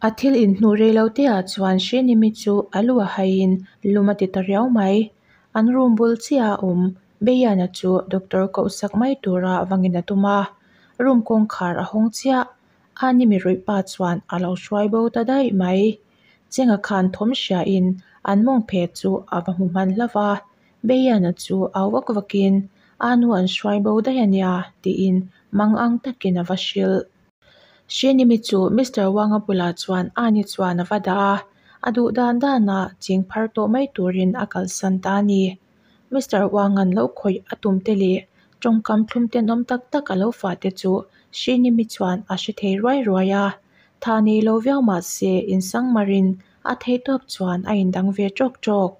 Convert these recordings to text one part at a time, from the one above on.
A thil in hnu rei lo te ah chuan Hrinimi chu a lu a haiin lum a ti ta riau mai. An room bul chiah a awm Beiana chu doctor koh sak mai tura vangin a tum a, room kawngkhar a hawng chiah. Animi ruih pa chuan a lo hruai bo ta daih mai. Chenga khan thawm hria in an mawng phe chu a va hmu hman hlauh va, Beiana chu au vak vakin Anu an hruai bo daih a nia tiin mangang takin a va hrilh. Hrinimi chu Mister Wanga bulah chuan Ani chuan a va dah a, a duh dan dana ching phar tawh mai turin a kalsan ta a ni. Mister Wanga'n lo khawih a tum te leh tawngkam thlum tenawm tak tak a lo fah te chu Hrinimi chuan a hre thei ruai ruai a, tha nei lo viau mah se insangmarin a theihtawp chuan a indang ve tawk tawk.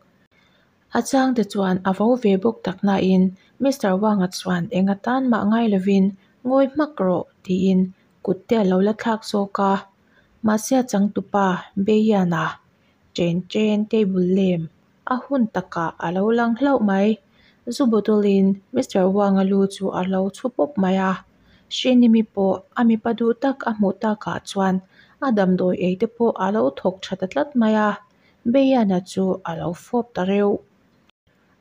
A changte chuan a vo ve bawk tak nain Mister Wanga chuan eng atan mah ngai lovin ngawi hmak rawh tiin kut te a lo la thlak zawk a. Mahse a changtupa Beiana chen chen table lem a hun takah a lo lang hlauh mai. Zu bottle in Mister Wanga lu chu a lo chhu pawp mai a. Hrinimi pawh a mipa duh tak a hmuh takah chuan a damdawi ei te pawh a lo thawk tha ta tlat mai a. Beiana chu a lo fawp ta reuh.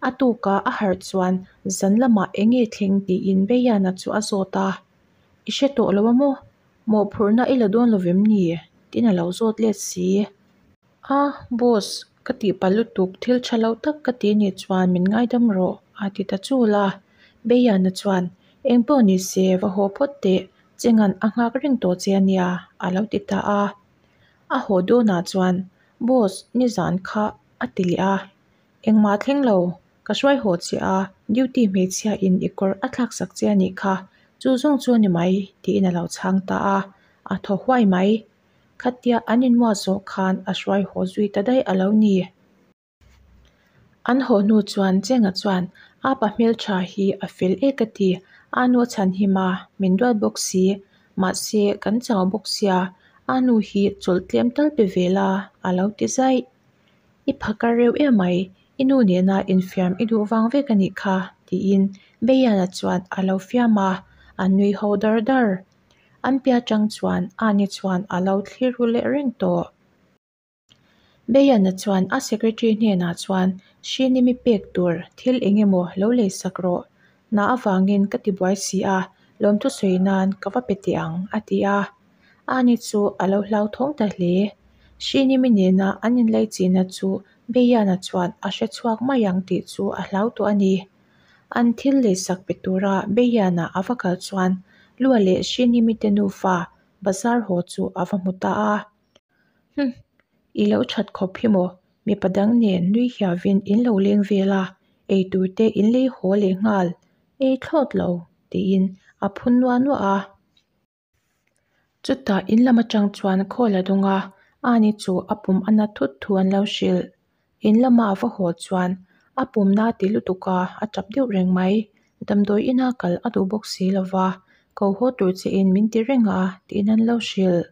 A tuka a harh chuan zan lamah eng nge thleng tiin Beiana chu a zawt a. I hre tawh lo a maw? Mawhphurhna i la dawn lo vem ni? Tiin a lo zawt let si. A, boss, ka tihpalh lutuk thil tha lo tak ka ti nih chuan min ngaidam rawh a ti ta chul a. Beiana chuan, Eng pawh ni se va haw phawt teh, Chenga'n a nghak reng tawh che a nia a lo ti ta a. A haw dawnah chuan, Boss, nizan kha a ti leh a. Engmah thleng lo, ka hruai haw che a, duty hmeichhia in i kawr a thlak sak che a nih kha, chu zawng chu a ni mai, tiin a lo chhang ta a, a thaw huai mai. Khatia an inmuah zawh khan a hruai haw zui ta daih a lo ni. An haw hnu chuan Chenga chuan, Apa hmeltha hi a fel e ka ti, a nu a chhan him a, min duat bawk si, mahse kan chau bawk sia, a nu hi chawlh tlem tal pe ve la, a lo ti zaih. I phakar reuh emai, i nu nena infiam i duh vang vek a nih kha, tiin Beiana chuan a lo fiam a, a nui ho dar dar. An piah atang chuan Ani chuan a lo thlir ru leh reng tawh. Beiana chuan a secretary hnenah chuan Hrinimi pek tur thil eng emaw lo lei sak rawh. Hna avangin ka ti buai si a, lawmthu sawi nan ka va pe teh ang, a ti a. Ani chu a lo hlauthawng ta hle. Hrinimi nena an inlaichinna chu Beiana chuan a hre chhuak mai ang tih chu a hlau tawh a ni. An thil lei sak pe tura Beiana a va kal chuan Lua leh Hrinimi te nufa bazar haw chu a va hmu ta a. Hum, i lo that khawp hi maw? Mipa dang nen nui hiavin in lo leng vel a, ei tur te in lei haw leh nghal, ei thlawt lo, tiin a phun nuah nuah a. Chutah in lam atang chuan call a dawng a, Ani chu a pum a na thut thu an lo hrilh. In lama a va haw chuan a pum na ti lutuk a, a tap deuh reng mai. Damdawi ina kal a duh bawk si lo va, ko haw tur che in min ti reng a, tiin an lo hrilh.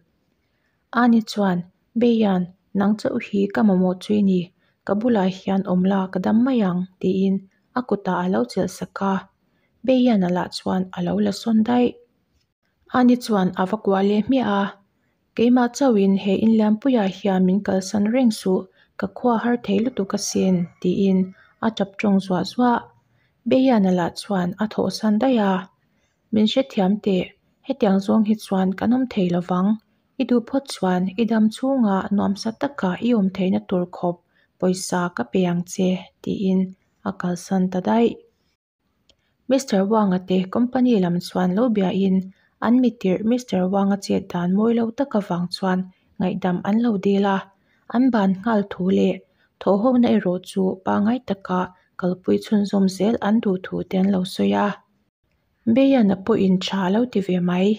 Ani chuan, Beian, nang chauh hi ka mamawh chu i ni, ka bulah hian awm la ka dam mai ang, tiin a kutah a lo chelh sak a. Beiana lah chuan a lo la sawn daih. Ani chuan a va kuah leh hmiah a, Keimah chauhin he inliampuiah hian min kalsan reng suh, ka khua har thei lutuk asin, tiin a tap tawng zuah zuah. Beiana lah chuan a thawhsan daih a. Min hrethiam teh, hetiang zawng hi chuan kan awm thei lo vang. I duh phawt chuan i dam chhunga nuamsa taka i awm theihna tur khawp pawisa ka pe ang che, tiin a kalsan ta daih. Mister Wanga te company lam chuan lo biain an mitirh Mister Wanga chet dan mawi lo tak avang chuan ngaihdam an lo dil a, an ban nghal thu leh thawhhona erawh chu pangngai taka kalpui chhunzawm zel an duh thu te an lo sawi a. Beiana pawhin tha a lo ti ve mai.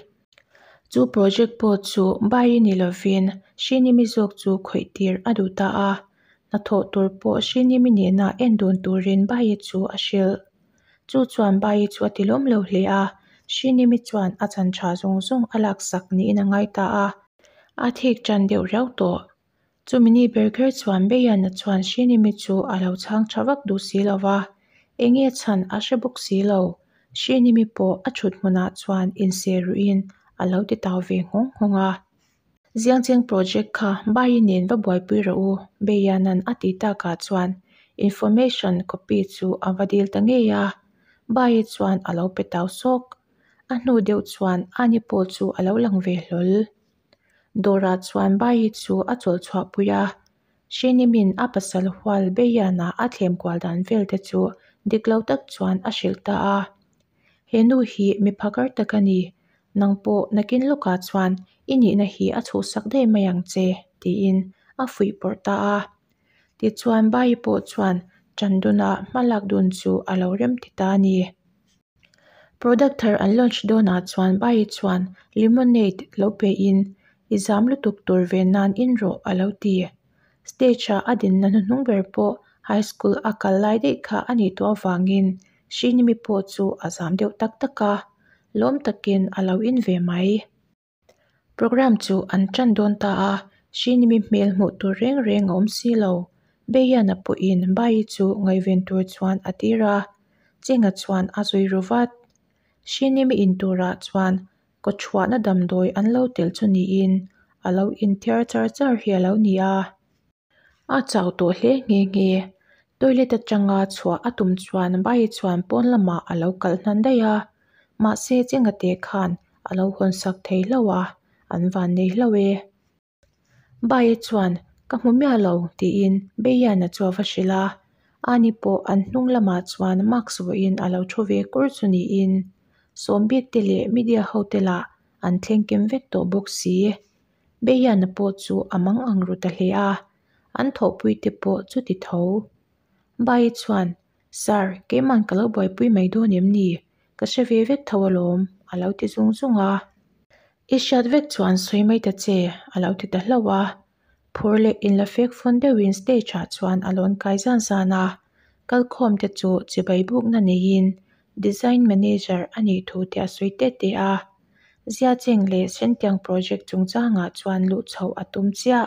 Chu project pawh chu Bayi ni lovin Hrinimi zawk chu khawih tir a duh ta a. Hnathawh tur pawh Hrinimi nena en dun turin Bayi chu a hrilh. Chu chuan Bayi chu a ti lawm lo hle a, Hrinimi chuan a chan tha zawng zawng a laksak niin a ngai ta a. A thik tan deuh riau tawh. Chumi ni ber kher chuan Beiana chuan Hrinimi chu a lo chhang tha vak duh si lo va, eng nge chhan a hre bawk si lo. Hrinimi pawh a thut hmunah chuan inse ruihin a lo ti tau ve nghawng nghawng a. Ziangcheng project kha Bayi nen va buaipui rawh u, Beianan a tih takah chuan information copy chu a va dil ta ngei a, Bayi chuan a lo pe tau sawk. A hnu deuh chuan Ani pawh chu a lo lang ve hlawl. Dawrah chuan Bayi chu a chawlh chhuahpui a, Hrinimi'n a pasal hual Beiana a thlem kual dan vel te chu dik lo tak chuan a hrilh ta a. He nu hi mi phakar tak a ni, nang pawh nakin lawkah chuan i nihna hi a chhuhsak daih mai ang che, tiin a fuih pawrh ta a. Tichuan Bayi pawh chuan ṭan duna hma lak dun chu a lo rem ti ta a ni. Product thar an launch dawnah chuan Bayi chuan lemonade lo pein i zam lutuk tur ve nan in rawh a lo ti. Stage-a a dinna hnuhnung ber pawh high school a kal lai daih kha a nih tawh avangin Hrinimi pawh chu a zam deuh tak tak a, lawm takin a lo in ve mai. Programme chu an tan dawn ta a, Hrinimi hmel hmuh tur reng reng a awm si lo. Beiana pawhin Bayi chu ngaihven tur chuan a tir a, Chenga chuan a zui ru vat. Hrinimi in turah chuan kawchhuahna damdawi an lo tel chu niin a lo inthiar char char hi a lo ni a. A chau tawh hle nghe nghe. Toilet atanga chhuah a tum chuan Bayi chuan pawn lamah a lo kalh hnan daih a, mahse Chengate khan a lo hawn sak thei hlauh a, an van nei hlauh e. Bayi chuan Ka hmu miah lo tiin Beiana chu a va hrilh a, ani pawh an hnung lamah chuan mask vawiin a lo thu ve kur chu niin Sawmbik te leh media hote lah an thleng kem vek tawh bawk si. Beiana pawh chu a mang ang ru ta hle a, an thawhpui te pawh chuti tho. Bayi chuan, Sir, keiman ka lo buaipui mai dawn em ni? Ka hre ve vek tho alawm, a lo ti zung zung a. I hriat vek chuan sawi mai ta che, a lo ti ta hlauh a. Phur leh inla fek fawn deuhin stage ah chuan a lawn kai zan zan a, kalkhawm te chu chibai bukna neiin design manager a nih thu te a sawi teh teh a. Ziacheng leh Sentiang project chungchangah chuan luh chhoh a tum chiah.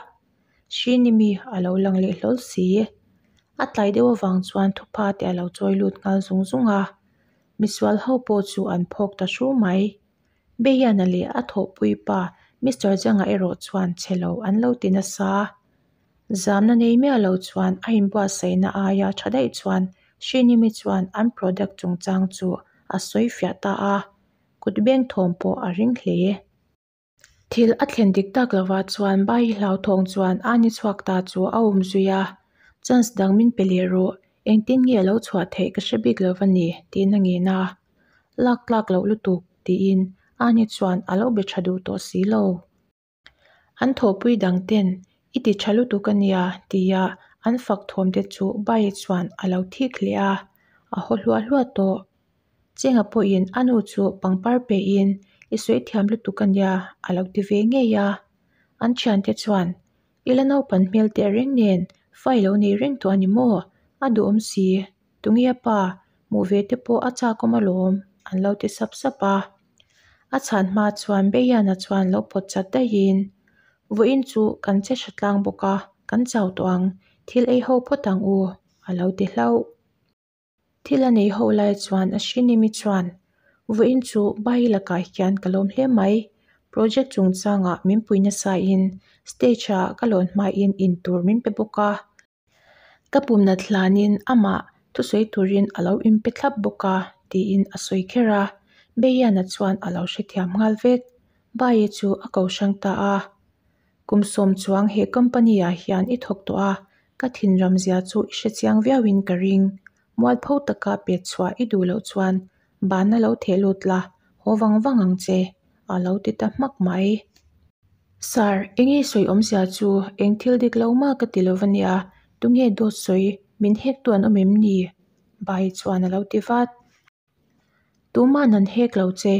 Hrinimi a lo lang leh hlawl si. A tlai deuh avang chuan thupha te a lo chawi lut nghal zung zung a. Misual ho pawh chu an phawk ta hru mai. Beiana leh a thawhpui pa Mister Zanga erawh chuan chhe lo an lo ti nasa. Zamna nei miah lo chuan a inbuatsaihna aia tha daih chuan Hrinimi chuan an product chungchang chu a sawi fiah ta a, kut beng thawm pawh a ring hle. Thil a thlen dik tak lovah chuan Bayi hlauthawng chuan a ni chhuak ta chu a awm zui a, Chance dang min pe leh rawh, engtin nge a lo chhuah theih ka hre bik lo va ni, tiin a ngen a. Lak tlak loh lutuk, tiin Ani chuan a lo be tha duh tawh si lo. An thawhpui dang ten i ti tha lutuk a nia tia an fak thawm te chu Bayi chuan a lo thik hle a, a haw hluah hluah tawh. Chenga pawhin a nu chu pangpar pein i sawi thiam lutuk a nia a lo ti ve ngei a. An thiante chuan I la naupan hmel teh reng nen fa i lo nei reng tawh a ni maw? A duhawm si. Tunge a pa? Hmuh ve te pawh a chakawm alawm, an lo ti sap sap a. A chhan hma chuan Beiana chuan lo pawt chat daihin, Vawiin chu kan che hra tlang bawk a, kan chau tawh ang, thil ei ho phawt ang u, a lo ti hlauh. Thil a nei ho lai chuan Ashinimi chuan, Vawiin chu Bayi lakah hian ka lawm hle mai. Project chungchangah min pui nasain stage-ah ka lawn hmain intur min pe bawk a. Ka pumnat hlanin amah thusawi turin a lo inpe thlap bawk a, tiin a sawi kher a. Beiana chuan a lo hrethiam nghal vek. Bayi chu a ko hrang ta a. Kum sawm chuang he company ah hian i thawk tawh a, ka thinram zia chu i hre chiang viauin ka ring. Mualpho taka pet chhuah i duh loh chuan banna lo theh lut la, haw vang vang ang che, a lo ti ta hmak mai. Sir, enge sawi awmzia chu eng thil dik lo mah ka ti lo va nia, tunge dawt sawi min hek tu an awm em ni? Bai chuan a lo ti vat. Tuman an hek lo che,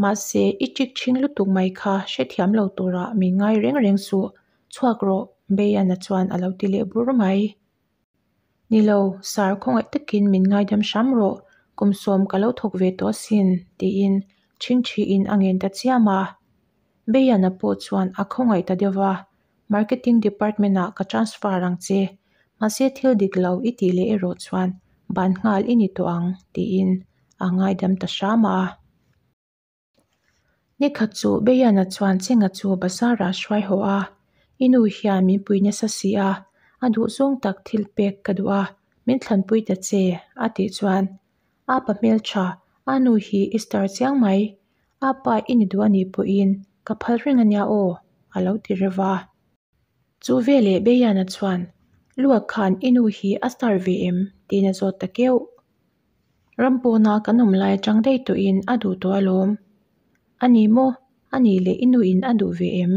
mahse i chik chhing lutuk mai kha hrethiam lo tura min ngai reng reng suh, chhuak rawh, Beiana chuan a lo ti leh bur mai. Ni lo, sir khawngaih takin min ngaidam hram rawh, kum sawm ka lo thawk ve tawh asin, tiin chhingchhiin a ngen ta chiam a. Beiana pawh chuan a khawngaih ta deuh va, Marketing department-ah ka transfer ang che, mahse thil dik lo i tih leh erawh chuan ban nghal i ni tawh ang, tiin a ngaidam ta hram a. Nikhat chu Beiana chuan Chenga chu bazarah a hruai haw a, I nu hian min pui nasa si a, a duhzawng tak thil pek ka duh a, min thlanpui ta che, a tih chuan Apa hmeltha, a nu hi i star chiang mai, apa i ni duh a nih pawhin ka phal reng a nia aw, a lo ti reuh a. Chu veleh Beiana chuan, Lua khan i nu hi a star ve em? tiin a zawt ta keuh. Ram pawna kan awm lai atang daih tawhin a duh tawh alawm. A ni maw? A nih leh i nuin a duh ve em?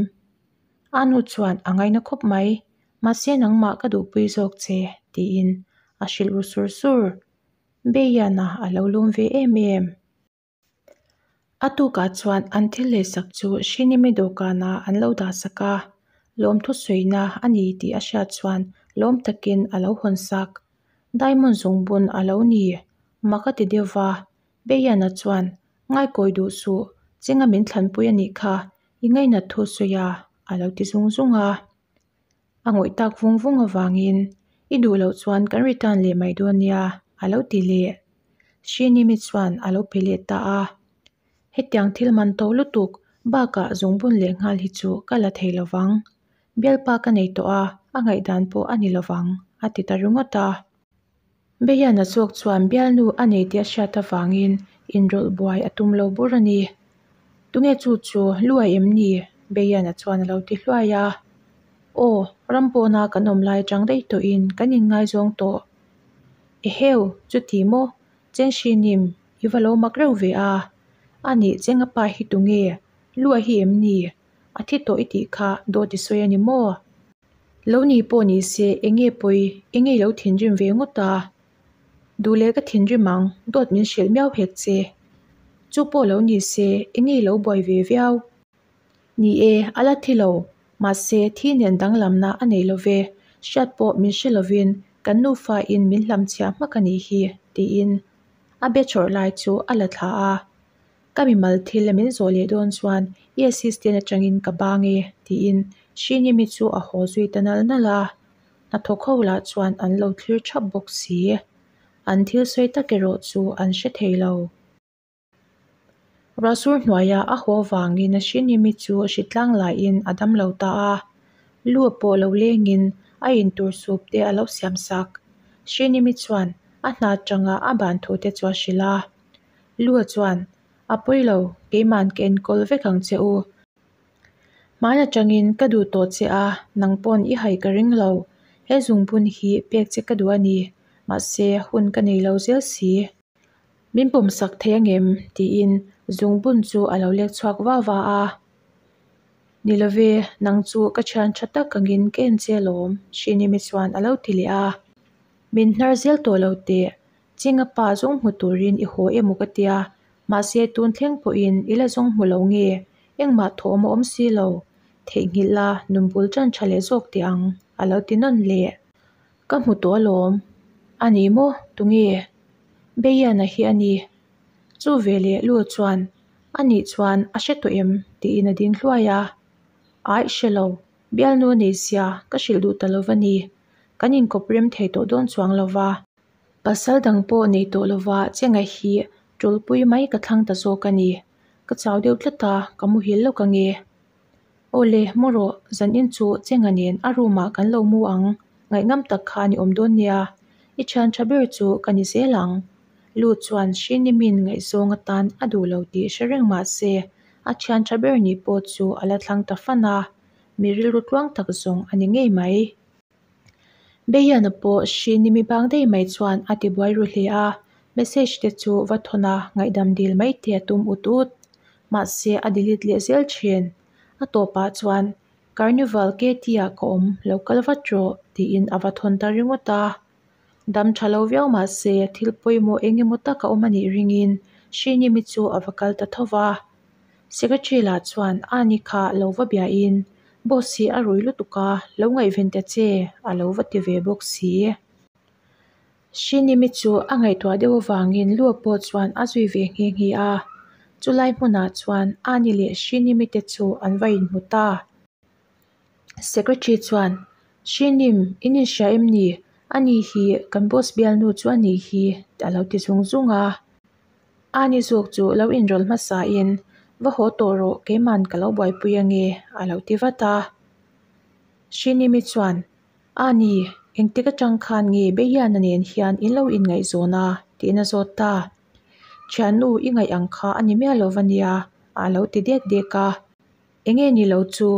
A nu chuan a ngaina khawp mai, mahse nangmah ka duhpui zawk che, tiin a hrilh ru sur sur. Beiana a lo lum ve em em. A tukah chuan an thil leisak chu Hrinimi dawhkanah an lo dahsak a, lawmthu sawina a ni tih a hriat chuan lawm takin a lo hawnsak. Diamond zungbun a lo ni, mak a ti deuh va. Beiana chuan, Ngaikawi duh suh, chenga min thlanpui a nih kha, i ngainat thu sawi a, a lo ti zung zung a. A ngawih tak vung vung avangin, I duh loh chuan kan return leh mai dawn nia, a lo ti leh. Hrinimi chuan a lo pe leh ta a. Hetiang thil man to lutuk bakah zungbun leh nghal hi chu ka la thei lo vang. Bialpa ka nei tawh a, a ngaihdan pawh a ni lo vang, a ti ta ringawt a. Beiana zawk chuan bialnu a nei tih a hriat avangin inrawlh buai a tum lo bur a ni. Tunge chu chu luai em ni? Beiana chuan a lo ti hluai a. Aw, ram pawna kan awm lai atang daih tawhin kan inngaizawng tawh. Eheu, chuti maw? Chengsinim, i va lo mak reuh ve a. A nih, Chenga pa hi tunge? Lua hi em ni? A thi tawh i tih kha dawt i sawi a ni maw? Lo ni pawh ni se enge pawi, enge i lo thinrim ve ngawt a? Duh leh ka thinrim ang, dawt min hrilh miau hek che. Chu pawh lo ni se enge i lo buai ve viau? Ni e, a la thi lo, mahse thi nen danglamna a nei lo ve, hriat pawh min hre lovin kan nufa in min hlamchhiah hmak a nih hi, tiin a be chawrh lai chu a la thla a. Ka mimal thil a min zawh leh dawn chuan i assistant atangin ka bang e tiin Hrinimi chu a haw zui ta nal nal a, hnathawk ho lah chuan an lo thlir thap bawk si. An thil sawi tak erawh chu an hre thei lo. Ruahsur hnuaia a haw vangin Hrinimi chu hritlang laiin a dam lo ta a, lu pawh lo lengin a intur sup te a lo siam sak. Hrinimi chuan a hna atanga a ban thu te chu a hrilh a. Lua chuan, A pawi lo, keiman ka enkawl vek ang che u. Hman atangin ka duh tawh che a, nang pawn i hai ka ring lo. He zungbun hi pek che ka duh a ni, mahse hun ka nei lo zel si. Min pawmsak thei angem? tiin zungbun chu a lo lek chhuak va va a. Ni love, nang chu ka thian tha tak angin ka en che alawm, Hrinimi chuan a lo ti leh a. Min hnar zel tawh lo teh, Chinga pa zawng hmu turin i haw emaw ka tia, mahse tun thleng pawhin i la zawng hmu lo nge, engmah thawm a awm si lo. Theihnghilh la, nun bul tan tha leh zawk teh ang, a lo ti nawn leh. Ka hmu tawh alawm. A ni maw? Tunge? Beiana hi a ni. Chu veleh Lu chuan, A nih chuan a hre tawh em? tiin a ding hluai a. Aih hre lo, bialnu a nei sia, ka hrilh duh ta lo va ni. Kan inkawp rem thei tawh dawn chuang lo va. Pasal dang pawh nei tawh lova chenga hi tulpui mai ka thlang ta zawk a ni. Ka chau deuh tlat a, ka muhil lawk ange. Aw le, mu rawh, zanin chu chenga nen a room ah kan lo mu ang, ngaihnam tak kha ni awm dawn nia. I thian tha ber chu ka ni zel ang. Lu chuan Hrinimi'n ngaihzawng atan a duh lo tih hre reng mah se, a thian tha ber nih pawh chu a la thlang ta fan a, mi rilru tluang tak zawng a ni ngei mai. Beiana pawh Hrinimi bang daih mai chuan a ti buai ru hle a, message te chu va thawn a ngaihdam dil mai te a tum ut ut. Mahse a delete leh zel thin. A tawpah chuan Carnival KT ah ka awm lo kal vat rawh tiin a va thawn ta ringawt a. Dam tha lo viau mahse thil pawimawh eng emaw tak a awm a nih ringin Hrinimi chu a va kal ta tho va. Secretary lah chuan Ani kha lo va biain Boss hi a rui lutuk a, lo ngaihven ta che a lo va ti ve bawk si. Hrinimi chu a ngaihtuah deuh avangin Lua pawh chuan a zui ve nghe nghe a. Chulai hmunah chuan Ani leh Hrinimi te chu an va inhmu ta. Secretary chuan, Hrinim, in inhria em ni? Ani hi kan boss bialnu chu a nih hi a lo ti zung zung a. Ani zawk chu lo inrawlh hmasain, Va haw tawh rawh, keiman ka lo buaipui ange a lo ti vat a. Hrinimi chuan, A ni, engtik atang khan nge Beiana nen hian in lo inngaihzawn a? tiin a zawt ta. Thiannu i ngaih ang kha a ni miah lo va nia a lo ti dek dek a. Enge ni lo chu,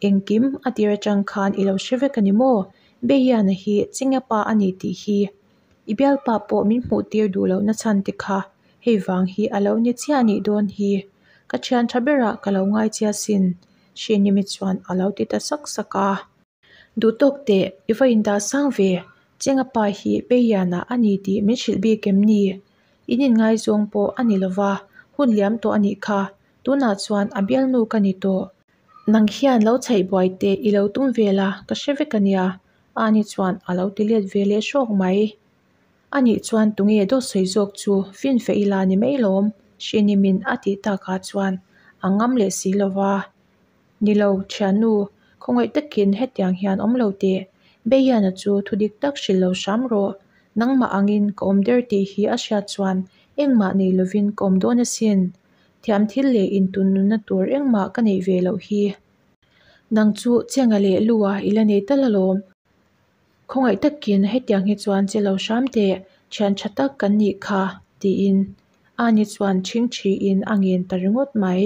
engkim a tir atang khan i lo hre vek a ni maw? Beiana hi Chinga pa a ni tih hi. I bialpa pawh min hmuh tir duh loh na chhan te kha hei vang hi a lo ni chiah a nih dawn hi. Ka thian tha berah ka lo ngai che asin, Hrinimi chuan a lo ti ta sak sak a. Duhtawk teh, i va indah sang ve, Chenga pa hi Peiana a ni tih min hrilh bik em ni? In inngaizawng pawh a ni lova, hun liam tawh a nih kha, tunah chuan a bialnu ka ni tawh. Nang hian lo chhaih buai teh i lo tum vel a, ka hre vek a nia, Ani chuan a lo ti let ve leh hrawk mai. Anih chuan tunge dawt sawi zawk chu finfeh ila ni mai lawm, Hrinimin a tih takah chuan a ngam leh si lova. Ni lo, thiannu, khawngaih takin hetiang hian awm lo teh. Beiana chu thu dik tak hrilh lo hram rawh. Nangmah angin ka awm der tih hi a hriat chuan engmah nei lovin ka awm dawn asin. Thiam thil leh intunnunna tur engmah ka neih ve loh hi. Nang chu Chenga leh Lua i la nei tal alawm. Khawngaih takin hetiang hi chuan che lo hram teh, thian tha tak kan nih kha, tiin Ani chuan ṭhingṭhiin a ngen ta ringawt mai.